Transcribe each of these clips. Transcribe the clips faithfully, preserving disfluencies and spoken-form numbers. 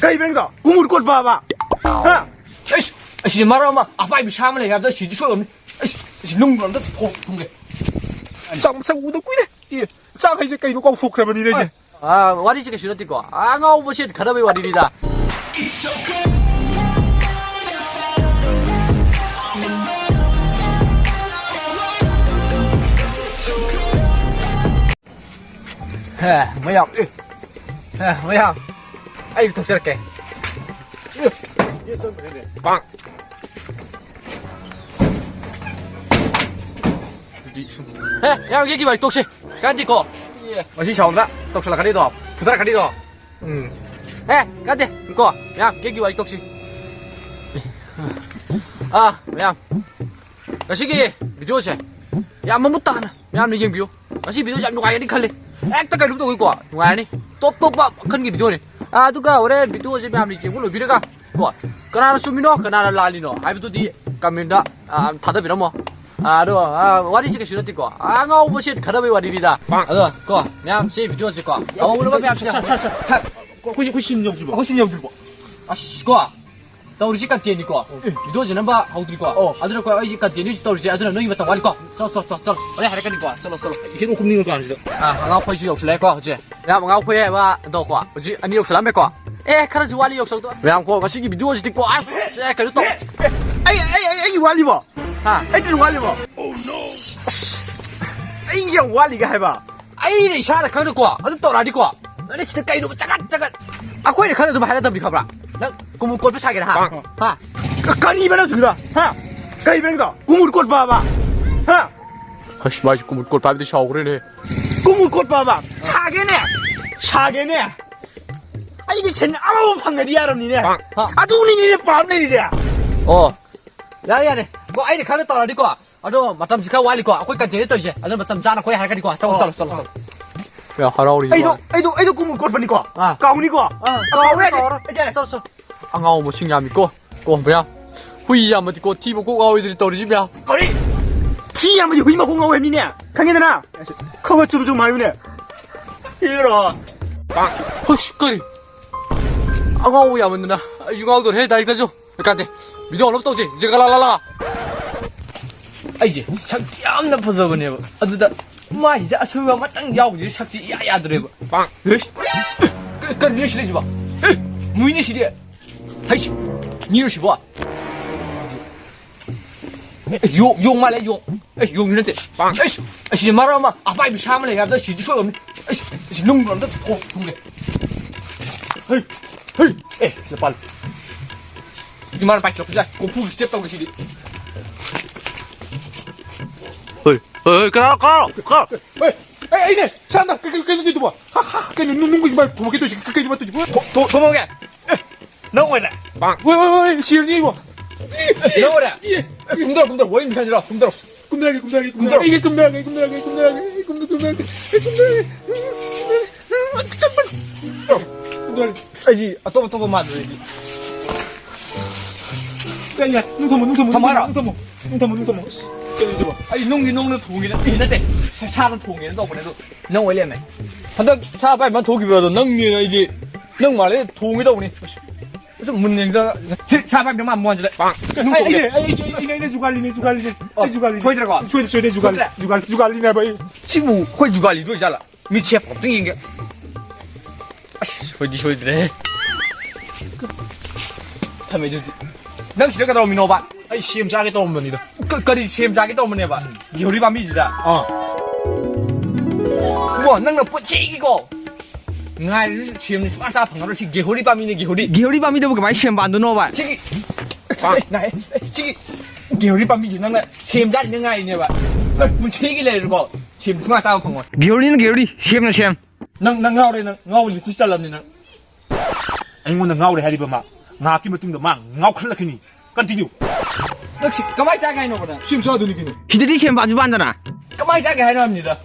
ꯀꯩꯕ ꯅꯪꯗꯣ? ꯀꯨꯃꯨꯠ ꯀꯣꯠꯄꯕ? ꯍꯥ? ꯑꯩꯁ, ꯑꯁꯤꯗꯤ ꯃꯔꯛ ꯑꯃ ꯑꯄꯥꯏꯕꯤ ꯁꯥ ꯑꯃ ꯂꯩ ꯍꯥꯏꯕꯗꯣ, ꯁꯤꯗꯤ ꯁꯣꯏꯔꯝꯅꯤ꯫ ꯑꯩꯁ, ꯑꯁꯤ ꯅꯨꯡ ꯑꯝꯇ ꯊꯣꯛ ꯊꯨꯡꯒꯦ꯫ ꯆꯥꯛ ꯃꯁꯛ ꯎꯗ ꯀꯨꯏꯔꯦ꯫ ꯑꯦ, ꯆꯥꯛ ꯍꯥꯏꯁꯦ ꯀꯩꯅꯣ ꯀꯥꯎꯊꯣꯛꯈ꯭ꯔꯕꯅꯤꯅꯦ ꯑꯩꯁꯦ꯫ ꯑꯥ, ꯋꯥꯔꯤꯁꯦ ꯀꯩꯁꯨ ꯅꯠꯇꯦꯀꯣ꯫ ꯑꯥ, ꯑꯉꯥꯎꯕ ꯁꯦꯠ ꯈꯠꯅꯕꯩ ꯋꯥꯔꯤꯅꯤꯗ꯫ ꯍꯦ, ꯃꯌꯥꯝ, ꯑꯦ, ꯍꯦ, ꯃꯌꯥꯝ, ꯑꯩ ꯊꯣꯛꯆꯔꯛꯀꯦ꯫ ꯑꯦ, ꯑꯦ, ꯆꯪꯈ꯭ꯔꯦꯅꯦ꯫ ꯄꯥꯛ꯫ ꯑꯗꯨꯗꯤ ꯁꯨꯝ-, ꯍꯦ, ꯌꯥꯝ ꯒꯦꯠꯀꯤ ꯋꯥꯔꯤ ꯇꯣꯛꯁꯦ꯫ ꯀꯥꯟꯗꯤꯀꯣ꯫ ꯉꯁꯤ ꯁꯥꯎꯟꯗ ꯇꯧꯁꯜꯂꯛꯀꯅꯤꯗꯣ, ꯐꯨꯊꯔꯛꯀꯅꯤꯗꯣ꯫ ꯎꯝ꯫ ꯍꯦ, ꯀꯥꯟꯗꯦ꯫ ꯀꯣ, ꯃꯌꯥꯝ, ꯒꯦꯠꯀꯤ ꯋꯥꯔꯤ ꯇꯣꯛꯁꯤ꯫ ꯑꯥ, ꯃꯌꯥꯝ꯫ ꯉꯁꯤꯒꯤ ꯚꯤꯗꯤꯑꯣꯁꯦ ꯌꯥꯝ ꯃꯃꯨꯠ ꯇꯥꯅ ꯃꯌꯥꯝꯅ ꯌꯦꯡꯕꯤꯌꯨ꯫ ꯉꯁꯤ ꯚꯤꯗꯤꯑꯣꯁꯦ ꯌꯥꯝ ꯅꯨꯡꯉꯥꯏꯒꯅꯤ ꯈꯜꯂꯤ꯫ ꯍꯦꯛꯇ ꯀꯩꯅꯣꯝ ꯇꯧꯏꯀꯣ, ꯅꯨꯡꯉꯥꯏꯔꯅꯤ꯫ ꯇꯣꯞ ꯇꯣꯞꯄ ꯃꯈꯜꯒꯤ ꯚꯤꯗꯤꯑꯣꯅꯤ꯫ ꯑꯥ, ꯑꯗꯨꯒ ꯍꯣꯔꯦꯟ ꯚꯤꯗꯤꯑꯣꯁꯦ ꯃꯌꯥꯝꯅ ꯌꯦꯡꯕ ꯂꯣꯏꯕꯤꯔꯒ, ꯀꯣ, ꯀꯅꯥꯅ ꯆꯨꯝꯃꯤꯅꯣ, ꯀꯅꯥꯅ ꯂꯥꯜꯂꯤꯅꯣ ꯍꯥꯏꯕꯗꯨꯗꯤ ꯀꯃꯦꯟꯗ, ꯑꯥ, ꯊꯥꯗꯕꯤꯔꯝꯃꯣ꯫ ꯑꯥ, ꯑꯗꯣ, ꯑꯥ, ꯋꯥꯔꯤꯁꯦ ꯀꯩꯁꯨ ꯅꯠꯇꯦꯀꯣ꯫ ꯑꯥ, ꯑꯉꯥꯎꯕ ꯁꯦꯠ ꯈꯠꯅꯕꯩ ꯋꯥꯔꯤꯅꯤꯗ꯫ ꯑꯗꯣ, ꯀꯣ, ꯃꯌꯥꯝ ꯁꯤ ꯚꯤꯗꯤꯑꯣꯁꯦ ꯀꯣ, ꯇꯧꯍꯧꯅꯕ ꯃꯌꯥꯝꯁꯦ꯫ ꯁꯥꯔ, ꯁꯥꯔ, ꯁꯥꯔ, ꯁꯥꯔ, ꯑꯩꯈꯣꯏ, ꯑꯩꯈꯣꯏ ꯁꯤꯟ ꯌꯧꯗ꯭ꯔꯤꯕꯣ? ꯑꯩꯈꯣꯏ ꯁꯤꯟ ꯌꯧꯗ꯭ꯔꯤꯕꯣ? ꯑꯁ, ꯀꯣ, ꯇꯧꯔꯤꯁꯤ ꯀꯟꯇꯦꯟꯅꯤꯀꯣ꯫ ꯑꯦ꯫ ꯚꯤꯗꯤꯑꯣꯁꯦ ꯅꯝꯕ ꯍꯧꯗ꯭ꯔꯤꯀꯣ꯫ ꯑꯣ꯫ ꯑꯗꯨꯅ ꯀꯣ, ꯑꯩꯁꯦ ꯀꯟꯇꯦꯟꯅꯤ ꯇꯧꯔꯤꯁꯦ, ꯑꯗꯨꯅ ꯅꯣꯏꯒꯤ ꯃꯇꯝ ꯋꯥꯠꯂꯤꯀꯣ꯫ ꯆꯠꯂꯣ, ꯆꯠꯂꯣ, ꯆꯠꯂꯣ, ꯆꯠꯂꯣ꯫ ꯍꯣꯔꯦꯟ ꯍꯥꯏꯔꯛꯀꯅꯤꯀꯣ꯫ ꯆꯠꯂꯣ, ꯆꯠꯂꯣ꯫ ꯍꯦꯔꯣ ꯀꯨꯝꯅꯤꯡꯉ ꯀꯥꯟꯁꯤꯗ꯫ ꯑꯥ, ꯑꯉꯥꯎ ꯑꯩꯈꯣꯏꯁꯨ ꯌꯧꯁꯤꯜꯂꯛꯑꯦꯀꯣ ꯍꯧꯖꯤꯛ꯫ ꯃꯌꯥꯝ ꯑꯉꯥꯎ ꯑꯩꯈꯣꯏ ꯍꯥꯏꯕ ꯑꯗꯣꯀꯣ꯫ ꯍꯧꯖꯤꯛ ꯑꯅꯤ ꯌꯧꯁꯤꯜꯂꯛꯑꯝꯃꯦꯀꯣ꯫ ꯑꯦ, ꯈꯔꯁꯨ ꯋꯥꯠꯂꯤ ꯌꯧꯁꯤꯜꯂꯛꯇꯣ꯫ ꯃꯌꯥꯝ ꯀꯣ, ꯉꯁꯤꯒꯤ ꯚꯤꯗꯤꯑꯣꯁꯤꯗꯤꯀꯣ, ꯑꯁ, ꯑꯦ, ꯀꯩꯅꯣ ꯇꯧ꯫ ꯑꯦ, ꯑꯩ, ꯑꯩ, ꯑꯩ, ꯑꯩꯒꯤ ꯋꯥꯠꯂꯤꯕꯣ? ꯍꯥ? ꯑꯩꯒꯤ ꯋꯥꯠꯂꯤꯕꯣ? ꯑꯩ ꯌꯥꯝ ꯋꯥꯠꯂꯤꯒ ꯍꯥꯏꯕ꯫ ꯑꯩꯅ ꯏꯁꯥꯅ ꯈꯪꯅꯀꯣ, ꯑꯗꯨ ꯇꯧꯔꯛꯑꯗꯤꯀꯣ, ꯅꯪ ꯁꯤꯗ ꯀꯩꯅꯣꯕ ꯆꯒꯠ ꯆꯒꯠ꯫ ꯑꯩꯈꯣꯏꯅ ꯈꯔ ꯑꯗꯨꯝ ꯍꯥꯏꯔꯗꯕꯅꯤ ꯈꯪꯕ꯭ꯔꯥ? ꯅꯪ ꯀꯨꯝꯃꯨ ꯀꯣꯠꯄ ꯁꯥꯒꯦꯔꯥ, ꯍꯥ? ꯍꯥ? ꯀ-, ꯀꯔꯤꯕ ꯅꯪ ꯍꯧꯖꯤꯛꯀꯤꯗꯣ? ꯍꯥ? ꯀꯔꯤꯕ ꯅꯪꯗꯣ? ꯀꯨꯃꯨꯠ ꯀꯣꯠꯄꯕ? ꯍꯥ? ꯑꯁ, ꯃꯥꯏꯁꯦ ꯀꯨꯃꯨꯠ ꯀꯣꯠꯄ ꯍꯥꯏꯕꯗꯤ ꯁꯥꯎꯈ꯭ꯔꯦꯅꯦ꯫ ꯀꯨꯃꯨꯠ ꯀꯣꯠꯄꯕ? ꯁꯥꯒꯦꯅꯦ? ꯁꯥꯒꯦꯅꯦ? ꯑꯩꯒꯤ ꯁꯦꯟ ꯑꯃꯕꯨ ꯐꯪꯉꯗꯤ ꯌꯥꯔꯕꯅꯤꯅꯦ꯫ ꯍꯥ? ꯑꯗꯨꯅꯤꯅꯦ ꯄꯥꯝ ꯂꯩꯔꯤꯁꯦ꯫ ꯑꯣ, ꯌꯥꯔꯦ, ꯌꯥꯔꯦ꯫ ꯀꯣ, ꯑꯩꯅ ꯈꯔ ꯇꯧꯔꯗꯤꯀꯣ, ꯑꯗꯣ ꯃꯇꯝꯁꯤ ꯈꯔ ꯋꯥꯠꯂꯤꯀꯣ, ꯑꯩꯈꯣꯏ ꯀꯟꯇꯦꯟ ꯇꯧꯔꯤꯁꯦ꯫ ꯑꯗꯨꯅ ꯃꯇꯝ ꯆꯥꯅ ꯑꯩꯈꯣꯏ ꯍꯥꯏꯔꯛꯀꯅꯤꯀꯣ꯫ ꯆꯠꯂꯣ, ꯑꯣ, ꯆꯠꯂꯣ, ꯆꯠꯂꯣ, ꯑꯣ꯫ ꯆꯠꯂꯣ꯫ ꯌꯥꯝ ꯍꯔꯥꯎꯔꯤ ꯑꯩꯗꯣ, ꯃꯥ꯫ ꯑꯩꯗꯣ, ꯑꯩꯗꯣ ꯀꯨꯃꯨꯠ ꯀꯣꯠꯄꯅꯤꯀꯣ꯫ ꯑꯥ꯫ ꯀꯥꯎꯅꯤꯀꯣ꯫ ꯑꯥ, ꯑꯥ, ꯀꯥꯎꯕ ꯌꯥꯗꯦ꯫ ꯀꯥꯎꯔꯣ꯫ ꯑꯩ ꯆꯠꯂꯦ꯫ ꯆꯠꯂꯣ, ꯆꯠꯂꯣ꯫ ꯑꯉꯥꯎ ꯃꯁꯤꯡ ꯌꯥꯝꯃꯤꯀꯣ꯫ ꯀꯣ, ꯃꯌꯥꯝ꯫ ꯍꯨꯏ ꯌꯥꯝꯃꯗꯤꯀꯣ, ꯊꯤꯕ ꯀꯣꯛ ꯉꯥꯎꯋꯤꯗꯨꯗꯤ ꯇꯧꯔꯤꯁꯤ ꯃꯌꯥꯝ꯫ ꯀꯔꯤ? ꯊꯤ ꯌꯥꯝꯃꯗꯤ ꯍꯨꯏ ꯃꯀꯣꯛ ꯉꯥꯎꯋꯦ ꯍꯥꯏꯕꯅꯤꯅꯦ꯫ ꯈꯪꯉꯦꯗꯅ? ꯈꯔ ꯈꯔ ꯆꯨꯝ ꯆꯨꯝ ꯍꯥꯏꯌꯨꯅꯦ꯫ ꯏꯔꯣ꯫ ꯍꯨꯏ, ꯀꯔꯤ? ꯑꯉꯥꯎꯕ ꯌꯥꯝꯃꯟꯗꯅ ꯑꯩꯁꯨ ꯉꯥꯎꯗꯣꯔꯦ꯫ ꯗꯥꯏꯔꯦꯛꯇꯁꯨ ꯀꯥꯟꯗꯦ, ꯚꯤꯗꯤꯑꯣ ꯑꯞꯂꯣꯗ ꯇꯧꯁꯦ꯫ ꯖꯒꯂꯥꯂꯥꯂꯥ꯫ ꯑꯩꯁꯦ ꯁꯛꯇꯤ ꯌꯥꯝꯅ ꯐꯖꯕꯅꯦꯕ, ꯑꯗꯨꯗ ꯃꯥꯏꯁꯤꯗ ꯑꯁꯣꯏꯕ ꯑꯃꯇꯪ ꯌꯥꯎꯕꯁꯤꯗ ꯁꯛꯁꯤ ꯏꯌꯥ ꯌꯥꯗ꯭ꯔꯦꯕ꯫ ꯄꯥꯡ꯫ ꯍꯩꯁ! ꯀ-, ꯀꯔꯤꯅꯣ ꯁꯤ ꯂꯩꯁꯤꯕꯣ? ꯑꯦ! ꯃꯨꯏꯅꯦ ꯁꯤꯗꯤ꯫ ꯍꯩꯁ! ꯃꯤꯔꯣ ꯁꯤꯕꯣ? ꯑꯦ, ꯌꯣꯡ, ꯌꯣꯡ ꯃꯥꯜꯂꯦ, ꯌꯣꯡ꯫ ꯑꯦ, ꯌꯣꯡꯁꯨ ꯅꯠꯇꯦ꯫ ꯄꯥꯡ꯫ ꯑꯩꯁ, ꯑꯁꯤꯗꯤ ꯃꯔꯝ ꯑꯃ ꯑꯄꯥꯏꯕꯤ ꯁꯥ ꯑꯃ ꯂꯩ ꯍꯥꯏꯕꯗꯣ ꯁꯤꯗꯤ ꯁꯣꯏꯔꯝꯅꯤ꯫ ꯑꯩꯁ, ꯑꯁꯤ ꯅꯨꯡꯗꯣ ꯑꯝꯇ ꯊꯣꯛ-, ꯊꯨꯡꯒꯦ꯫ ꯍꯩ, ꯍꯩ꯫ ꯑꯦ, ꯁꯤꯗ ꯄꯥꯜꯂꯦ꯫ ꯏꯃꯥꯅ ꯄꯥꯏꯁꯤꯜꯂꯛꯄꯁꯦ ꯀꯣꯝꯐꯨꯒꯤ ꯁ꯭ꯇꯦꯞ ꯇꯧꯒꯦ ꯁꯤꯗꯤ꯫ ꯍꯣꯏ, ꯍꯣꯏ, ꯍꯣꯏ, ꯀꯅꯥ, ꯀꯅꯥ, ꯀꯅꯥ? ꯍꯣꯏ, ꯑꯩ, ꯑꯩꯅꯦ, ꯁꯥꯟꯗ, ꯀꯩ, ꯀꯩ, ꯀꯩꯅꯣ ꯇꯧꯗꯨꯕꯣ? ꯍꯥ, ꯍꯥ, ꯀꯩꯅꯣ, ꯅꯨꯡ, ꯅꯨꯡꯒꯤ ꯁꯨꯃꯥꯏꯅ ꯊꯣꯝꯃꯛꯀꯦ ꯇꯧꯔꯤꯁꯦ? ꯀꯩ, ꯀꯩꯅꯣ ꯇꯧꯗꯨꯕꯣ? ꯊꯣ-, ꯊꯣ-, ꯊꯣꯝꯃꯛꯑꯒꯦ? ꯑꯦ, ꯅꯪ ꯑꯣꯏꯔꯦ? ꯍꯣꯏ, ꯍꯣꯏ, ꯍꯣꯏ, ꯁꯤꯔꯅꯤ ꯑꯩꯕꯣ꯫ ꯅꯪ ꯑꯣꯏꯔꯦ? ꯑꯦ, ꯑꯦ, ꯀꯨꯝꯊꯔꯣ, ꯀꯨꯝꯊꯔꯣ, ꯋꯥꯔꯤ ꯑꯃ ꯁꯥꯟꯅꯁꯤꯔꯣ? ꯀꯨꯝꯊꯔꯣ꯫ ꯀꯨꯝꯊꯔꯒꯦ, ꯀꯨꯝꯊꯔꯒꯦ, ꯀꯨꯝꯊꯔꯒꯦ꯫ ꯀꯨꯝꯊꯔꯣ꯫ ꯑꯩ ꯀꯨꯝꯊꯔꯒꯦ, ꯀꯨꯝꯊꯔꯒꯦ, ꯀꯨꯝꯊꯔꯒꯦ, ꯑꯩ ꯀꯨꯝꯊ-, ꯀꯨꯝꯊꯔꯒꯦ, ꯀꯨꯝꯊꯔꯒꯦ꯫ ꯀꯨꯝꯊꯔꯒꯦ꯫ ꯑꯩꯗꯤ ꯑꯇꯣꯞ ꯑꯇꯣꯞꯄ ꯃꯥꯜꯂꯨꯔꯦ ꯑꯩꯗꯤ꯫ ꯌꯥꯏ, ꯌꯥꯏ, ꯅꯨꯡ ꯊꯝꯃꯣ, ꯅꯨꯡ ꯊꯝꯃꯣ, ꯊꯝꯃꯣ ꯍꯥꯏꯔꯣ? ꯅꯨꯡ ꯊꯝꯃꯣ, ꯅꯨꯡ ꯊꯝꯃꯣ, ꯅꯨꯡ ꯊꯝꯃꯣ꯫ ꯑꯁ, ꯀꯩꯅꯣ ꯇꯧꯕ? ꯑꯩ ꯅꯨꯡꯒꯤ ꯅꯨꯡꯅ ꯊꯣꯡꯒꯦꯅ, ꯑꯦ, ꯅꯠꯇꯦ, ꯁꯥ-, ꯁꯥꯅ ꯊꯣꯡꯒꯦꯅ ꯇꯧꯕꯅꯦ, ꯑꯗꯣ ꯅꯪ ꯑꯣꯏ ꯂꯩꯔꯝꯃꯦ꯫ ꯍꯟꯗꯛ ꯁꯥ ꯄꯥꯏꯕ ꯊꯣꯛꯈꯤꯕꯗꯣ ꯅꯪꯅꯦꯅ ꯑꯩꯗꯤ ꯅꯪ ꯃꯥꯜꯂꯦ ꯊꯣꯡꯒꯦ ꯇꯧꯕꯅꯦ꯫ ꯑꯁ, ꯃꯨꯟꯅ ꯌꯦꯡꯗ-, ꯁꯤ ꯁꯥ ꯄꯥꯏꯕ ꯃꯥꯟꯕ ꯋꯥꯅꯤꯗ꯫ ꯄꯥꯡ꯫ ꯑꯩ, ꯑꯩ, ꯑꯩ, ꯑꯩ, ꯑꯩ, ꯑꯩ ꯖꯨꯒꯥꯂꯤꯅꯦ, ꯖꯨꯒꯥꯂꯤꯅꯦ꯫ ꯑꯣ, ꯑꯩ ꯖꯨꯒꯥꯂꯤꯅꯦ꯫ ꯁꯣꯏꯗ꯭ꯔꯦꯀꯣ? ꯁꯣꯏꯗ꯭ꯔꯦ, ꯁꯣꯏꯗ꯭ꯔꯦ, ꯖꯨꯒꯥꯂꯤ, ꯁꯣꯏꯗ꯭ꯔꯦ꯫ ꯖꯨꯒꯥꯂꯤ, ꯖꯨꯒꯥꯂꯤꯅꯦ ꯍꯥꯏꯕ ꯑꯩ꯫ ꯁꯤꯕꯨ ꯑꯩꯈꯣꯏ ꯖꯨꯒꯥꯂꯤꯗꯣ ꯑꯣꯏꯖꯥꯠꯂ? ꯃꯤꯠꯁꯦ ꯑꯝꯇꯪ ꯌꯦꯡꯒꯦ꯫ ꯑꯁ, ꯁꯣꯏꯗꯤ ꯁꯣꯏꯗ꯭ꯔꯦ꯫ ꯊꯝꯃꯦ ꯑꯗꯨꯗꯤ꯫ ꯅꯪ ꯁꯤꯗ ꯀꯩꯗꯧꯔꯝꯃꯤꯅꯣꯕ? ꯑꯩ ꯁꯦꯝ ꯆꯥꯒꯦ ꯇꯧꯔꯝꯕꯅꯤꯗ꯫ ꯀ-, ꯀꯔꯤ ꯁꯦꯝ ꯆꯥꯒꯦ ꯇꯧꯔꯝꯕꯅꯦꯕ? ꯒꯦꯍꯨꯔꯤ ꯄꯥꯝꯕꯤꯁꯤꯗ? ꯑꯥ꯫ ꯏꯕꯣ, ꯅꯪꯅ ꯄꯨꯟꯁꯤꯒꯤꯀꯣ ꯉꯥꯏꯔꯤꯕ ꯁꯦꯝꯁꯤ ꯁꯨꯡꯆꯥ ꯆꯥ ꯐꯪꯉꯔꯣꯏ꯫ ꯁꯤ ꯒꯦꯍꯨꯔꯤ ꯄꯥꯝꯕꯤꯅꯦ, ꯒꯦꯍꯨꯔꯤ꯫ ꯒꯦꯍꯨꯔꯤ ꯄꯥꯝꯕꯤꯗꯕꯨ ꯀꯃꯥꯏꯅ ꯁꯦꯝ ꯄꯥꯟꯗꯣꯏꯅꯣꯕ? ꯁꯤꯒꯤ, ꯅꯥꯏ, ꯁꯤꯒꯤ ꯒꯦꯍꯨꯔꯤ ꯄꯥꯝꯕꯤꯁꯤ ꯅꯪꯅ ꯁꯦꯝ ꯆꯥꯅꯤꯅ ꯉꯥꯏꯔꯤꯅꯦꯕ꯫ ꯅꯪ ꯄꯨꯟꯁꯤꯒꯤ ꯂꯩꯔꯀꯣ ꯁꯦꯝ ꯁꯨꯡꯆꯥ ꯆꯥꯕ ꯐꯪꯉꯣꯏ꯫ ꯒꯦꯍꯨꯔꯤꯅ ꯒꯦꯍꯨꯔꯤ, ꯁꯦꯝꯅ ꯁꯦꯝ꯫ ꯅꯪ, ꯅꯪ ꯉꯥꯎꯔꯦ, ꯅꯪ ꯉꯥꯎꯕ ꯂꯤꯁꯇ ꯆꯜꯂꯕꯅꯤ ꯅꯪ꯫ ꯑꯩꯉꯣꯟꯗ ꯉꯥꯎꯔꯦ ꯍꯥꯏꯔꯤꯕ ꯃꯥ ꯉꯥꯏꯍꯥꯛꯀꯤ ꯃꯇꯨꯡꯗ ꯃꯥ ꯉꯥꯎꯈꯠꯂꯛꯈꯤꯅꯤ꯫ Continue꯫ ꯅꯪ ꯁꯤ ꯀꯃꯥꯏ ꯆꯥꯒꯦ ꯍꯥꯏꯅꯣꯕ ꯅꯪ? ꯁꯦꯝ ꯆꯥꯗꯣꯏꯅꯤ ꯀꯩꯅꯣ꯫ ꯁꯤꯗꯗꯤ ꯁꯦꯝ ꯄꯥꯟꯁꯨ ꯄꯥꯟꯗꯅ꯫ ꯀꯃꯥꯏ ꯆꯥꯒꯦ ꯍꯥꯏꯅꯣ ꯍꯥꯏꯕꯅꯤꯗ?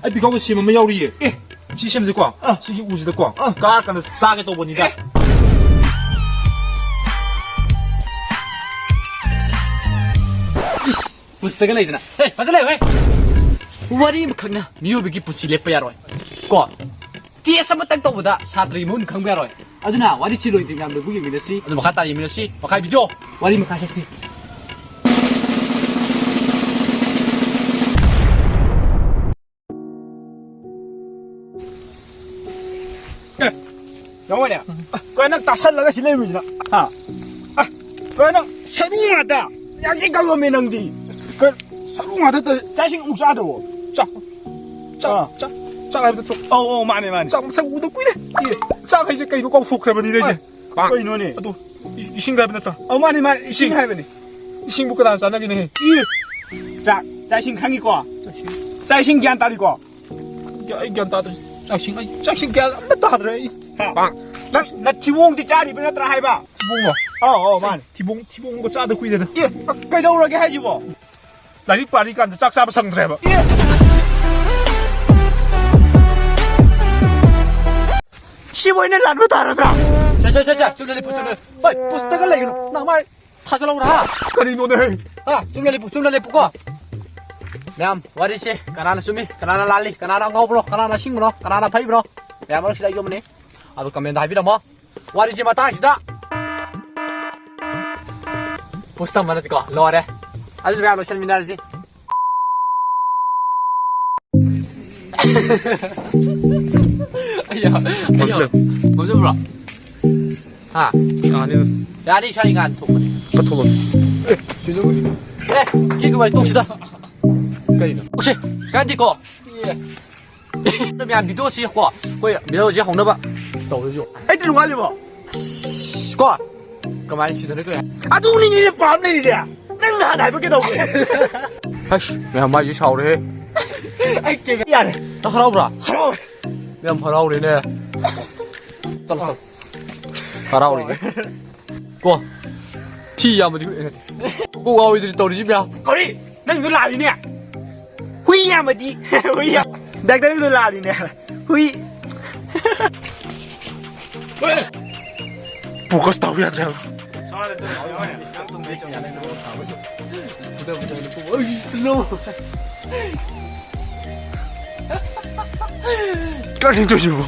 ꯑꯩ ꯄꯤꯈꯥꯎꯗ ꯁꯦꯝ ꯑꯃ ꯌꯥꯎꯔꯤꯌꯦ꯫ ꯑꯦ, ꯁꯤ ꯁꯦꯝꯁꯦꯀꯣ꯫ ꯑꯥ꯫ ꯁꯤꯒꯤ ꯎꯁꯤꯗꯀꯣ꯫ ꯑꯥ꯫ ꯀꯥꯔꯀꯥꯟꯗ ꯆꯥꯒꯦ ꯇꯧꯕꯅꯤꯗ꯫ ꯑꯦ꯫ ꯏꯁ, ꯄꯨꯁꯇꯒ ꯂꯩꯗꯅ꯫ ꯍꯦ, ꯐꯖ ꯂꯩꯌꯨ, ꯍꯦ꯫ ꯋꯥꯔꯤ ꯑꯃꯈꯛꯅ ꯃꯤꯑꯣꯏꯕꯒꯤ ꯄꯨꯟꯁꯤ ꯂꯦꯞꯄ ꯌꯥꯔꯣꯏ꯫ ꯀꯣ? ꯇꯦꯁ ꯑꯃꯇꯪ ꯇꯧꯕꯗ ꯁꯥꯇ꯭ꯔꯒꯤ ꯃꯒꯨꯟ ꯈꯪꯕ ꯌꯥꯔꯣꯏ꯫ ꯑꯗꯨꯅ ꯋꯥꯔꯤꯁꯤ ꯂꯣꯏꯗ꯭ꯔꯤꯉꯩ ꯂꯣꯏꯕꯨ ꯌꯦꯡꯃꯤꯟꯅꯁꯤ꯫ ꯑꯗꯨ ꯃꯈꯥ ꯇꯥꯅ ꯌꯦꯡꯃꯤꯟꯅꯁꯤ꯫ ꯃꯈꯥ ꯚꯤꯗꯤꯑꯣ꯫ ꯋꯥꯔꯤ ꯃꯈꯥ ꯆꯠꯁꯤ꯫ ꯑꯦ, ꯌꯦꯡꯉꯣꯅꯦ꯫ ꯀꯩꯅꯣ ꯅꯪ ꯇꯥꯁꯜꯂꯒ ꯁꯤ ꯂꯩꯔꯨꯁꯤꯅ? ꯍꯥ? ꯑ, ꯀꯩꯅꯣ ꯅꯪ ꯁꯔꯨ ꯉꯥꯛꯇ? ꯌꯥꯝ ꯊꯤ ꯀꯪꯉꯝꯃꯦ ꯅꯪꯗꯤ꯫ ꯀꯩ-, ꯁꯔꯨ ꯉꯥꯛꯇ ꯇꯧ-, ꯆꯥꯛ ꯏꯁꯤꯡ ꯑꯃꯨꯛ ꯆꯥꯗ꯭ꯔꯕꯣ? ꯆꯥꯛ, ꯆꯥꯛ, ꯑꯥ꯫ ꯆꯥꯛ, ꯆꯥꯛ ꯍꯥꯏꯕ ꯅꯠꯇ꯭ꯔꯣ? ꯑꯧ, ꯑꯧ, ꯃꯥꯅꯦ, ꯃꯥꯅꯦ꯫ ꯆꯥꯛ ꯃꯁꯛ ꯎꯗ ꯀꯨꯏꯔꯦ꯫ ꯑꯦ, ꯆꯥꯛ ꯍꯥꯏꯁꯦ ꯀꯩꯅꯣ ꯀꯥꯎꯊꯣꯛꯈ꯭ꯔꯕꯅꯤꯅꯦ ꯑꯩꯁꯦ꯫ ꯑ, ꯀꯩꯅꯣꯅꯦ? ꯑꯗꯨ, ꯏ-, ꯏꯁꯤꯡ ꯍꯥꯏꯕ ꯅꯠꯇ꯭ꯔꯣ? ꯑꯧ, ꯃꯥꯅꯦ, ꯃꯥꯅꯦ, ꯏꯁꯤꯡ ꯏꯁꯤꯡ꯫ ꯍꯥꯏꯕꯅꯦ꯫ ꯏꯁꯤꯡꯕꯨ ꯀꯅꯥ ꯆꯥꯟꯅꯒꯦꯅꯦꯍꯦ? ꯏ! ꯆꯥꯛ, ꯆꯥꯛ ꯏꯁꯤꯡ ꯈꯪꯉꯤꯀꯣ? ꯆꯥꯛ ꯏꯁꯤꯡ꯫ ꯆꯥꯛ ꯏꯁꯤꯡ ꯒ꯭ꯌꯥꯟ ꯇꯥꯔꯤꯀꯣ? ꯒ꯭ꯌꯥ-, ꯑꯩ ꯒ꯭ꯌꯥꯟ ꯇꯥꯗ꯭ꯔꯦ꯫ ꯆꯥꯛ ꯏꯁꯤꯡ, ꯑꯩ ꯆꯥꯛ ꯏꯁꯤꯡ ꯒ꯭ꯌꯥꯟ ꯑꯝꯇ ꯇꯥꯗ꯭ꯔꯦ ꯑꯩ꯫ ꯍꯥ? ꯅꯪ, ꯅꯪ ꯊꯤꯕꯣꯡꯗꯤ ꯆꯥꯔꯤꯕ ꯅꯠꯇ꯭ꯔꯥ ꯍꯥꯏꯕ? ꯊꯤꯕꯣꯡꯂꯣ? ꯑꯧ, ꯑꯧ, ꯃꯥꯅꯦ꯫ ꯊꯤꯕꯣꯡ, ꯊꯤꯕꯣꯡꯒ ꯆꯥꯗ ꯀꯨꯏꯔꯦꯗ꯫ ꯑꯦ, ꯀꯩꯗꯧꯔꯒꯦ ꯍꯥꯏꯁꯤꯕꯣ? ꯂꯥꯏꯔꯤꯛ ꯄꯥꯔꯤꯀꯥꯟꯗ ꯆꯥꯛ ꯆꯥꯕ ꯁꯪꯗ꯭ꯔꯦꯕ꯫ ꯑꯦ! ꯁꯤꯕꯨ ꯑꯩꯅ ꯂꯥꯟꯕ ꯇꯥꯔꯗ꯭ꯔꯥ? ꯁꯦ, ꯁꯦ, ꯁꯦ, ꯁꯦ, ꯆꯨꯝꯅ ꯂꯦꯞꯄꯨ, ꯆꯨꯝꯅ꯫ ꯍꯣꯏ, ꯄꯨꯁꯇꯒ ꯂꯩꯒꯅꯨ꯫ ꯅꯃꯥꯏ ꯊꯥꯖꯜꯍꯧꯔꯥ? ꯀꯔꯤꯅꯣꯅꯦ? ꯍꯥ, ꯆꯨꯝꯅ ꯂꯦꯞꯄꯨ, ꯆꯨꯝꯅ ꯂꯦꯞꯄꯨꯀꯣ꯫ ꯃꯌꯥꯝ, ꯋꯥꯔꯤꯁꯦ ꯀꯅꯥꯅ ꯆꯨꯝꯃꯤ, ꯀꯅꯥꯅ ꯂꯥꯜꯂꯤ, ꯀꯅꯥꯅ ꯑꯉꯥꯎꯕꯅꯣ, ꯀꯅꯥꯅ ꯑꯁꯤꯡꯕꯅꯣ, ꯀꯅꯥꯅ ꯐꯩꯕꯅꯣ? ꯃꯌꯥꯝ ꯃꯔꯛꯁꯤꯗ ꯑꯩ ꯌꯣꯝꯃꯅꯤ꯫ ꯑꯗꯣ comment ꯍꯥꯏꯕꯤꯔꯝꯃꯣ꯫ ꯋꯥꯔꯤꯁꯦ ꯃꯇꯥꯡꯁꯤꯗ ꯄꯨꯁ ꯇꯝꯕ ꯅꯠꯇꯦꯀꯣ, ꯂꯣꯏꯔꯦ꯫ ꯑꯗꯨꯗꯤ ꯃꯌꯥꯝ ꯂꯣꯏꯁꯟꯃꯤꯟꯅꯔꯁꯤ꯫ ꯑꯩꯌꯥ, ꯑꯩꯌꯥ꯫ ꯉꯝꯖꯜꯂꯨ꯫ ꯉꯝꯖꯕ꯭ꯔꯣ? ꯍꯥ? ꯌꯥꯅꯤꯗ꯫ ꯌꯥꯅꯤ, ꯏꯁꯥ ꯏꯉꯥꯟ ꯊꯣꯛꯄꯅꯤ꯫ ꯀꯠꯊꯣꯛꯂꯣ꯫ ꯑꯦ, ꯁꯤꯗꯕꯨ-, ꯑꯦ, ꯀꯦꯛ ꯀꯃꯥꯏꯅ ꯇꯣꯛꯁꯤꯗ? ꯀꯩꯅꯣ? ꯇꯣꯛꯁꯤ, ꯀꯥꯟꯗꯦꯀꯣ? ꯑꯦ꯫ ꯃꯌꯥꯝ ꯚꯤꯗꯤꯑꯣꯁꯤ ꯀꯣ, ꯑꯩꯈꯣꯏ ꯚꯤꯗꯤꯑꯣꯁꯤ ꯍꯧꯅꯕ ꯇꯧꯔꯁꯨ꯫ ꯑꯩ ꯇꯤꯔꯨ ꯋꯥꯠꯂꯤꯕꯣ? ꯀꯣ? ꯀꯃꯥꯏꯅ ꯁꯤꯗꯅ ꯀꯩ? ꯑꯗꯨꯅꯤꯅꯦ ꯄꯥꯝ ꯂꯩꯔꯤꯁꯦ꯫ ꯅꯪ ꯅꯍꯥꯟ ꯍꯥꯏꯕ ꯀꯩꯗꯧꯒꯦ? ꯑꯁ, ꯃꯌꯥꯝ ꯃꯥꯏꯁꯦ ꯁꯥꯎꯔꯦꯍꯦ꯫ ꯑꯩ ꯀꯦꯛ ꯌꯥꯔꯦ꯫ ꯅꯪ ꯍꯔꯥꯎꯕ꯭ꯔꯥ? ꯍꯔꯥꯎꯔꯦ꯫ ꯌꯥꯝ ꯍꯔꯥꯎꯔꯦꯅꯦ꯫ ꯆꯠꯂꯣ, ꯆꯠꯂꯣ꯫ ꯍꯔꯥꯎꯔꯦꯅꯦ꯫ ꯀꯣ, ꯊꯤ ꯌꯥꯝꯕꯗꯤ ꯍꯨꯏ ꯅꯠꯇꯦ꯫ ꯀꯣꯛ ꯉꯥꯎꯋꯤꯗꯨꯗꯤ ꯇꯧꯔꯤꯁꯤ ꯃꯌꯥꯝ꯫ ꯀꯔꯤ? ꯅꯪꯗꯣ ꯂꯥꯜꯂꯤꯅꯦ꯫ ꯍꯨꯏ ꯌꯥꯝꯕꯗꯤ, ꯍꯨꯏ ꯌꯥꯝ-, ꯗꯥꯛꯇꯔꯒꯤꯗꯣ ꯂꯥꯜꯂꯤꯅꯦ꯫ ꯍꯨꯏ꯫ Focus ꯇꯧ ꯌꯥꯗ꯭ꯔꯦ ꯍꯥꯏꯕ꯫ ꯀꯔꯤꯅꯣ ꯇꯧꯔꯤꯁꯤꯕꯣ?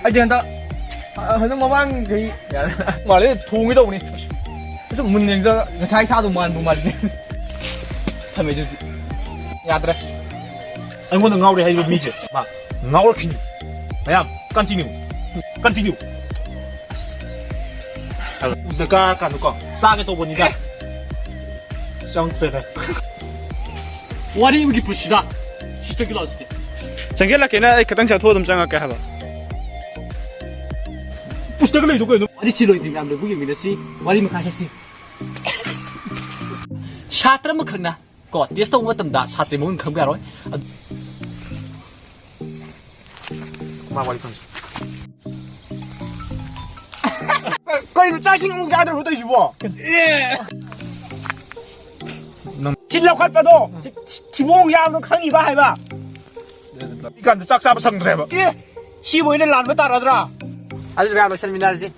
ꯑꯩꯗꯤ ꯍꯟꯗꯛ ꯍꯟꯗꯛ ꯃꯃꯥꯡꯈꯩ ꯃꯥꯜꯂꯦ, ꯊꯣꯡꯒꯦ ꯇꯧꯕꯅꯤ꯫ ꯑꯁꯨꯝ ꯃꯨꯟꯅ ꯌꯦꯡꯗ ꯉꯁꯥꯏ ꯁꯥꯗꯣ ꯃꯥꯟꯕꯨ ꯃꯥꯜꯂꯤ꯫ ꯊꯝꯃꯦ ꯑꯗꯨꯗꯤ꯫ ꯌꯥꯗ꯭ꯔꯦ꯫ ꯑꯩꯉꯣꯟꯗ ꯉꯥꯎꯔꯦ ꯍꯥꯏꯕ ꯃꯤꯁꯦ ꯃꯥ ꯉꯥꯎꯔꯛꯈꯤꯅꯤ꯫ ꯃꯌꯥꯝ, continue꯫ Continue꯫ ꯎꯖꯒꯥ ꯀꯥꯟꯗꯀꯣ ꯆꯥꯒꯦ ꯇꯧꯕꯅꯤꯗ꯫ ꯆꯪꯗ꯭ꯔꯦꯗ꯫ ꯋꯥꯔꯤ ꯑꯃꯒꯤ ꯄꯨꯟꯁꯤꯗ ꯁꯤꯁꯇꯔꯒꯤ ꯂꯥꯎꯁꯤꯗꯤ꯫ ꯆꯪꯁꯤꯜꯂꯛꯀꯦꯅ ꯑꯩ ꯈꯤꯇꯪ ꯆꯠꯊꯣꯛ ꯑꯗꯨꯝ ꯆꯪꯉꯛꯀꯦ ꯍꯥꯏꯕ꯫ ꯄꯨꯁꯇꯒ ꯂꯩꯗꯣ ꯀꯩꯅꯣ? ꯋꯥꯔꯤꯁꯤ ꯂꯣꯏꯗ꯭ꯔꯤ ꯃꯌꯥꯝ ꯂꯣꯏꯕꯨ ꯌꯦꯡꯃꯤꯟꯅꯁꯤ꯫ ꯋꯥꯔꯤ ꯃꯈꯥ ꯆꯠꯁꯤ꯫ ꯁꯥꯇ꯭ꯔ ꯑꯃꯈꯛꯅ ꯀꯣ, test ꯇꯧꯕ ꯃꯇꯝꯗ ꯁꯥꯇ꯭ꯔ ꯃꯒꯨꯟ ꯈꯪꯕ ꯌꯥꯔꯣꯏ꯫ ꯑꯗꯨ ꯃꯥ ꯋꯥꯔꯤ ꯈꯪꯗꯦ꯫ ꯀ-, ꯀꯩꯅꯣ ꯆꯥꯛ ꯏꯁꯤꯡ ꯑꯃꯨꯛ ꯆꯥꯗ꯭ꯔꯕꯣ ꯇꯧꯔꯤꯁꯤꯕꯣ? ꯅꯪ ꯁꯤ ꯂꯧꯈꯠꯄꯗꯣ, ꯁꯤ, ꯁꯤ ꯊꯤꯕꯣꯡ ꯌꯥꯝꯅ ꯈꯪꯉꯤꯕ ꯍꯥꯏꯕ? ꯏꯀꯥꯟꯗ ꯆꯥꯛ ꯆꯥꯕ ꯁꯪꯗ꯭ꯔꯦꯕ꯫ ꯑꯦ, ꯁꯤꯕꯨ ꯑꯩꯅ ꯂꯥꯟꯕ ꯇꯥꯔꯗ꯭ꯔꯥ? ꯑꯗꯨꯗꯤ ꯃꯌꯥꯝ ꯂꯣꯏꯁꯟꯃꯤꯟꯅꯔꯁꯤ꯫